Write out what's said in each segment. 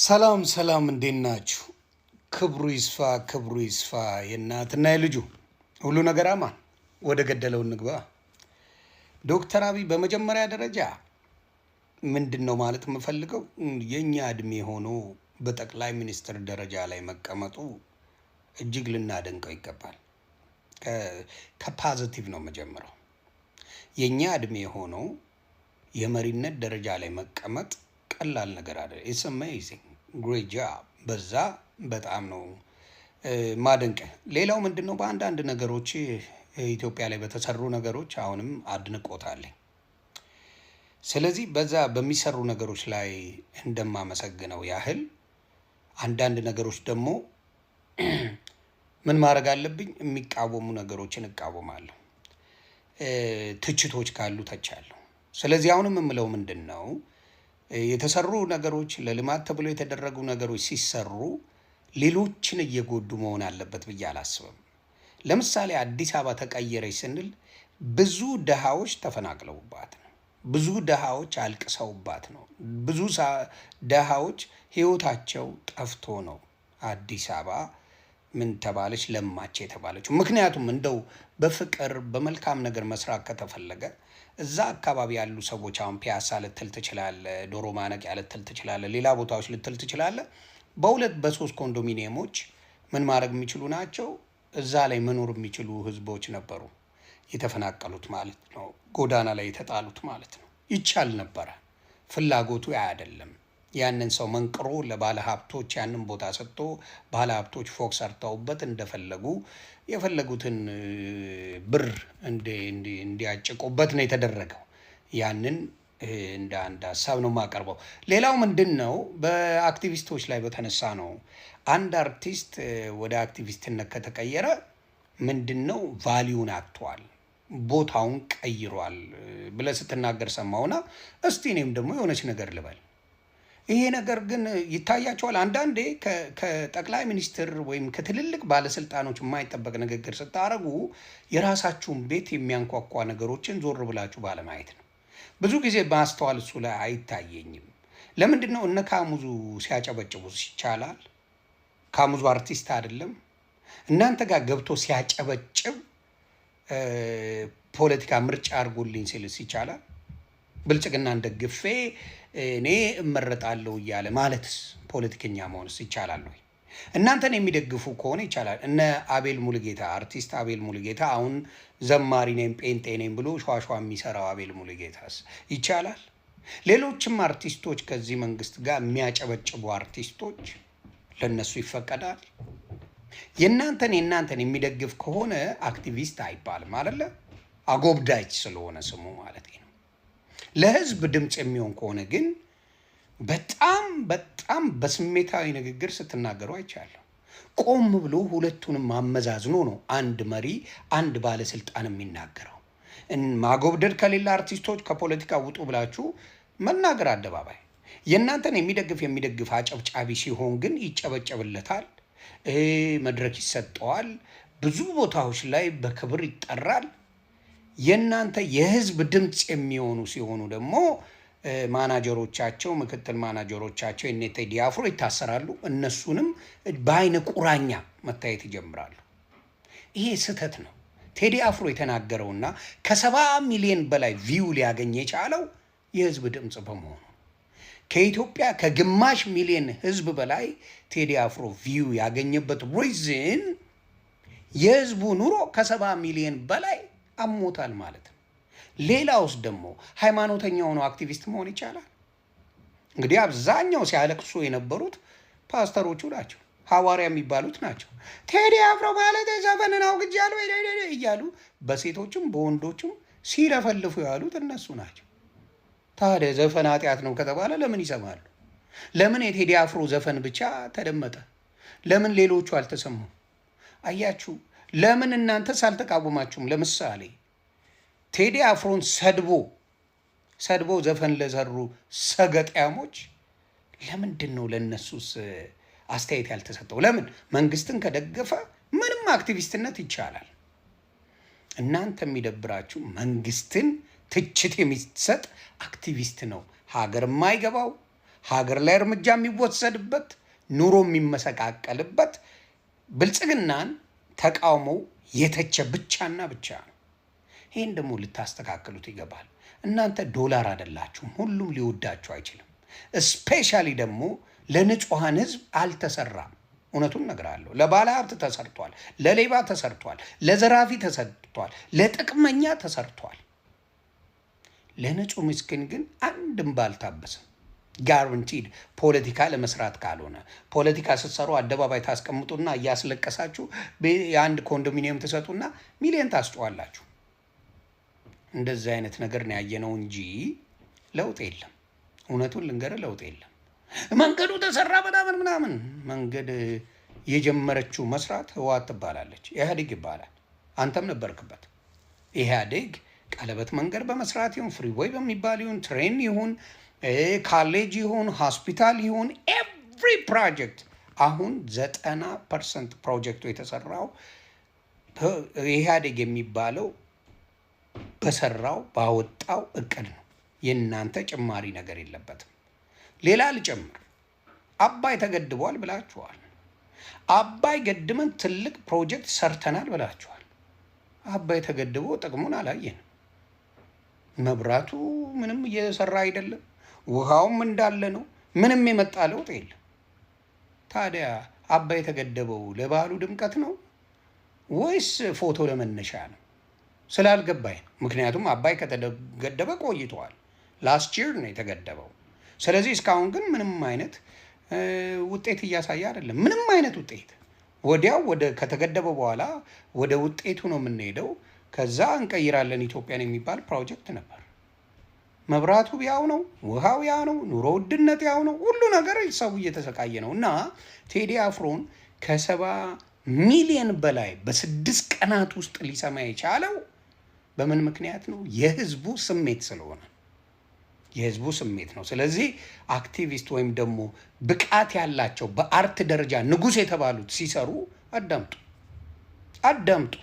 ሰላም ሰላም፣ እንዴት ናችሁ? ክብሩ ይስፋ፣ ክብሩ ይስፋ የእናትና የልጁ ሁሉ ነገር አማን። ወደ ገደለው እንግባ። ዶክተር አብይ በመጀመሪያ ደረጃ ምንድን ነው ማለት የምፈልገው፣ የእኛ እድሜ ሆኖ በጠቅላይ ሚኒስትር ደረጃ ላይ መቀመጡ እጅግ ልናደንቀው ይገባል። ከ positive ነው መጀመሪያው። የእኛ እድሜ ሆኖ የመሪነት ደረጃ ላይ መቀመጥ ቀላል ነገር አይደለም። It's amazing, great job። በዛ በጣም ነው ማደንቅ። ሌላው ምንድን ነው፣ በአንዳንድ ነገሮች ኢትዮጵያ ላይ በተሰሩ ነገሮች አሁንም አድናቆት አለኝ። ስለዚህ በዛ በሚሰሩ ነገሮች ላይ እንደማመሰግነው ያህል አንዳንድ ነገሮች ደግሞ ምን ማድረግ አለብኝ? የሚቃወሙ ነገሮችን እቃወማለሁ። ትችቶች ካሉ ተቻለሁ። ስለዚህ አሁንም የምለው ምንድን ነው፣ የተሰሩ ነገሮች፣ ለልማት ተብሎ የተደረጉ ነገሮች ሲሰሩ ሌሎችን እየጎዱ መሆን አለበት ብዬ አላስብም። ለምሳሌ አዲስ አበባ ተቀየረች ስንል ብዙ ድሃዎች ተፈናቅለውባት ነው። ብዙ ድሃዎች አልቅሰውባት ነው። ብዙ ድሃዎች ህይወታቸው ጠፍቶ ነው አዲስ አበባ ምን ተባለች፣ ለማች የተባለችው። ምክንያቱም እንደው በፍቅር በመልካም ነገር መስራት ከተፈለገ እዛ አካባቢ ያሉ ሰዎች፣ አሁን ፒያሳ ልትል ትችላለህ፣ ዶሮ ማነቂያ ልትል ትችላለህ፣ ሌላ ቦታዎች ልትል ትችላለህ። በሁለት በሶስት ኮንዶሚኒየሞች ምን ማድረግ የሚችሉ ናቸው። እዛ ላይ መኖር የሚችሉ ህዝቦች ነበሩ፣ የተፈናቀሉት ማለት ነው፣ ጎዳና ላይ የተጣሉት ማለት ነው። ይቻል ነበረ። ፍላጎቱ ያ አይደለም። ያንን ሰው መንቅሮ ለባለ ሀብቶች ያንን ቦታ ሰጥቶ ባለ ሀብቶች ፎቅ ሰርተውበት እንደፈለጉ የፈለጉትን ብር እንዲያጭቁበት ነው የተደረገው። ያንን እንደ አንድ ሀሳብ ነው የማቀርበው። ሌላው ምንድን ነው፣ በአክቲቪስቶች ላይ በተነሳ ነው። አንድ አርቲስት ወደ አክቲቪስትነት ከተቀየረ ምንድን ነው፣ value ውን አጥቷል፣ ቦታውን ቀይሯል ብለህ ስትናገር ሰማሁና እስቲ እኔም ደግሞ የሆነች ነገር ልበል። ይሄ ነገር ግን ይታያቸዋል። አንዳንዴ ከጠቅላይ ሚኒስትር ወይም ከትልልቅ ባለስልጣኖች የማይጠበቅ ንግግር ስታደርጉ የራሳችሁን ቤት የሚያንኳኳ ነገሮችን ዞር ብላችሁ ባለማየት ነው። ብዙ ጊዜ ማስተዋል እሱ ላይ አይታየኝም። ለምንድን ነው እነ ካሙዙ ሲያጨበጭቡ ይቻላል? ካሙዙ አርቲስት አይደለም? እናንተ ጋር ገብቶ ሲያጨበጭብ፣ ፖለቲካ ምርጫ አድርጎልኝ ሲልስ ይቻላል? ብልጽግናን ደግፌ እኔ እመረጣለሁ እያለ ማለትስ፣ ፖለቲከኛ መሆንስ ይቻላል ወይ? እናንተን የሚደግፉ ከሆነ ይቻላል። እነ አቤል ሙሉጌታ፣ አርቲስት አቤል ሙሉጌታ፣ አሁን ዘማሪ ነኝ ጴንጤ ነኝ ብሎ ሿሿ የሚሰራው አቤል ሙሉጌታስ ይቻላል? ሌሎችም አርቲስቶች፣ ከዚህ መንግስት ጋር የሚያጨበጭቡ አርቲስቶች ለእነሱ ይፈቀዳል? የእናንተን የሚደግፍ ከሆነ አክቲቪስት አይባልም አይደለ? አጎብዳጅ ስለሆነ ስሙ ማለት ነው። ለህዝብ ድምፅ የሚሆን ከሆነ ግን በጣም በጣም በስሜታዊ ንግግር ስትናገሩ አይቻለሁ። ቆም ብሎ ሁለቱንም አመዛዝኖ ነው አንድ መሪ፣ አንድ ባለስልጣን የሚናገረው። ማጎብደድ ከሌለ አርቲስቶች ከፖለቲካ ውጡ ብላችሁ መናገር አደባባይ። የእናንተን የሚደግፍ አጨብጫቢ ሲሆን ግን ይጨበጨብለታል፣ መድረክ ይሰጠዋል፣ ብዙ ቦታዎች ላይ በክብር ይጠራል። የእናንተ የህዝብ ድምፅ የሚሆኑ ሲሆኑ ደግሞ ማናጀሮቻቸው፣ ምክትል ማናጀሮቻቸው የነ ቴዲ አፍሮ ይታሰራሉ። እነሱንም በአይነ ቁራኛ መታየት ይጀምራሉ። ይሄ ስህተት ነው። ቴዲ አፍሮ የተናገረውና ከ70 ሚሊዮን በላይ view ሊያገኝ የቻለው የህዝብ ድምፅ በመሆኑ፣ ከኢትዮጵያ ከግማሽ ሚሊዮን ህዝብ በላይ ቴዲ አፍሮ view ያገኘበት reason የህዝቡ ኑሮ ከ70 ሚሊዮን በላይ አሞታል ማለት ነው። ሌላውስ ደግሞ ሃይማኖተኛ ሆኖ አክቲቪስት መሆን ይቻላል? እንግዲህ አብዛኛው ሲያለቅሱ የነበሩት ፓስተሮቹ ናቸው፣ ሐዋርያ የሚባሉት ናቸው። ቴዲ አፍሮ ማለት ዘፈንን አውግጃለሁ እያሉ በሴቶችም በወንዶችም ሲለፈልፉ ያሉት እነሱ ናቸው። ታዲያ ዘፈን ኃጢአት ነው ከተባለ ለምን ይሰማሉ? ለምን የቴዲ አፍሮ ዘፈን ብቻ ተደመጠ? ለምን ሌሎቹ አልተሰሙም? አያችሁ፣ ለምን እናንተስ አልተቃወማችሁም? ለምሳሌ ቴዲ አፍሮን ሰድቦ ሰድቦ ዘፈን ለሰሩ ሰገጤያሞች ለምንድን ነው ለእነሱስ አስተያየት ያልተሰጠው? ለምን መንግስትን ከደገፈ ምንም አክቲቪስትነት ይቻላል። እናንተ የሚደብራችሁ መንግስትን ትችት የሚሰጥ አክቲቪስት ነው ሀገር የማይገባው፣ ሀገር ላይ እርምጃ የሚወሰድበት፣ ኑሮ የሚመሰቃቀልበት ብልጽግናን ተቃውሞው የተቸ ብቻና ብቻ ነው። ይህን ደግሞ ልታስተካክሉት ይገባል። እናንተ ዶላር አይደላችሁም። ሁሉም ሊወዳችሁ አይችልም። Especially ደግሞ ለንጹሐን ህዝብ አልተሰራም። እውነቱን እነግርሃለሁ። ለባለ ሀብት ተሰርቷል፣ ለሌባ ተሰርቷል፣ ለዘራፊ ተሰርቷል፣ ለጥቅመኛ ተሰርቷል። ለንጹህ ምስኪን ግን አንድም ባልታበሰም። Guaranteed ፖለቲካ ለመስራት ካልሆነ፣ ፖለቲካ ስትሰሩ አደባባይ ታስቀምጡና እያስለቀሳችሁ የአንድ ኮንዶሚኒየም ትሰጡና ሚሊየን ታስጨዋላችሁ። እንደዚህ አይነት ነገር ነው ያየነው እንጂ ለውጥ የለም። እውነቱን ልንገርህ፣ ለውጥ የለም። መንገዱ ተሰራ ምናምን ምናምን፣ መንገድ የጀመረችው መስራት ህወሓት ትባላለች፣ ኢህአዴግ ይባላል። አንተም ነበርክበት። ኢህአዴግ ቀለበት መንገድ በመስራት ይሁን፣ freeway በሚባል ይሁን፣ train ይሁን፣ ካሌጅ ይሁን፣ ሆስፒታል ይሁን፣ every project፣ አሁን 90% ፕሮጀክቱ የተሰራው ኢህአዴግ የሚባለው በሰራው ባወጣው እቅድ ነው። የእናንተ ጭማሪ ነገር የለበትም። ሌላ ልጨምር። አባይ ተገድቧል ብላችኋል። አባይ ገድመን ትልቅ ፕሮጀክት ሰርተናል ብላችኋል። አባይ ተገድቦ ጥቅሙን አላየንም። መብራቱ ምንም እየሰራ አይደለም። ውሃውም እንዳለ ነው። ምንም የመጣ ለውጥ የለም። ታዲያ አባይ የተገደበው ለበዓሉ ድምቀት ነው ወይስ ፎቶ ለመነሻ ነው? ስላልገባኝ ነው። ምክንያቱም አባይ ከተገደበ ቆይተዋል። Last year ነው የተገደበው። ስለዚህ እስካሁን ግን ምንም አይነት ውጤት እያሳየ አይደለም። ምንም አይነት ውጤት፣ ወዲያው ወደ ከተገደበ በኋላ ወደ ውጤቱ ነው የምንሄደው። ከዛ እንቀይራለን ኢትዮጵያን የሚባል ፕሮጀክት ነበር። መብራቱ ያው ነው፣ ውሃው ያው ነው፣ ኑሮ ውድነት ያው ነው። ሁሉ ነገር ሰው እየተሰቃየ ነው። እና ቴዲ አፍሮን ከ70 ሚሊዮን በላይ በ6 ቀናት ውስጥ ሊሰማ የቻለው በምን ምክንያት ነው? የህዝቡ ስሜት ስለሆነ፣ የህዝቡ ስሜት ነው። ስለዚህ አክቲቪስት ወይም ደግሞ ብቃት ያላቸው በ art ደረጃ ንጉሥ የተባሉት ሲሰሩ አዳምጡ፣ አዳምጡ።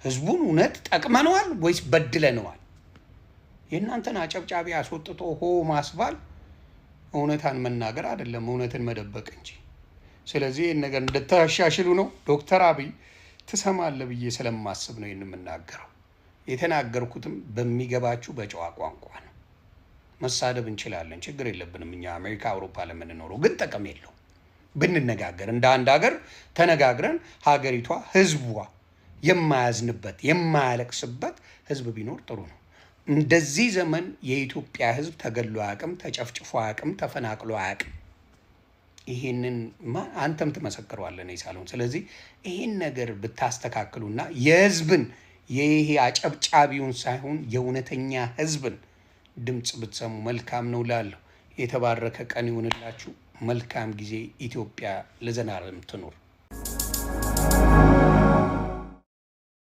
ህዝቡን እውነት ጠቅመነዋል ወይስ በድለነዋል? የእናንተን አጨብጫቢ አስወጥቶ ሆ ማስባል እውነታን መናገር አይደለም፣ እውነትን መደበቅ እንጂ። ስለዚህ ይህን ነገር እንድታሻሽሉ ነው። ዶክተር አብይ ትሰማለህ ብዬ ስለማስብ ነው ይህን የምናገረው። የተናገርኩትም በሚገባችሁ በጨዋ ቋንቋ ነው። መሳደብ እንችላለን፣ ችግር የለብንም። እኛ አሜሪካ፣ አውሮፓ ለምንኖረው ግን ጥቅም የለው። ብንነጋገር፣ እንደ አንድ ሀገር ተነጋግረን ሀገሪቷ ህዝቧ የማያዝንበት የማያለቅስበት ህዝብ ቢኖር ጥሩ ነው። እንደዚህ ዘመን የኢትዮጵያ ህዝብ ተገሎ አያውቅም፣ ተጨፍጭፎ አያውቅም፣ ተፈናቅሎ አያውቅም። ይሄንን አንተም ትመሰክረዋለህ እኔ ሳልሆን። ስለዚህ ይሄን ነገር ብታስተካክሉና የህዝብን፣ ይሄ አጨብጫቢውን ሳይሆን የእውነተኛ ህዝብን ድምፅ ብትሰሙ መልካም ነው እላለሁ። የተባረከ ቀን ይሁንላችሁ። መልካም ጊዜ። ኢትዮጵያ ለዘላለም ትኑር።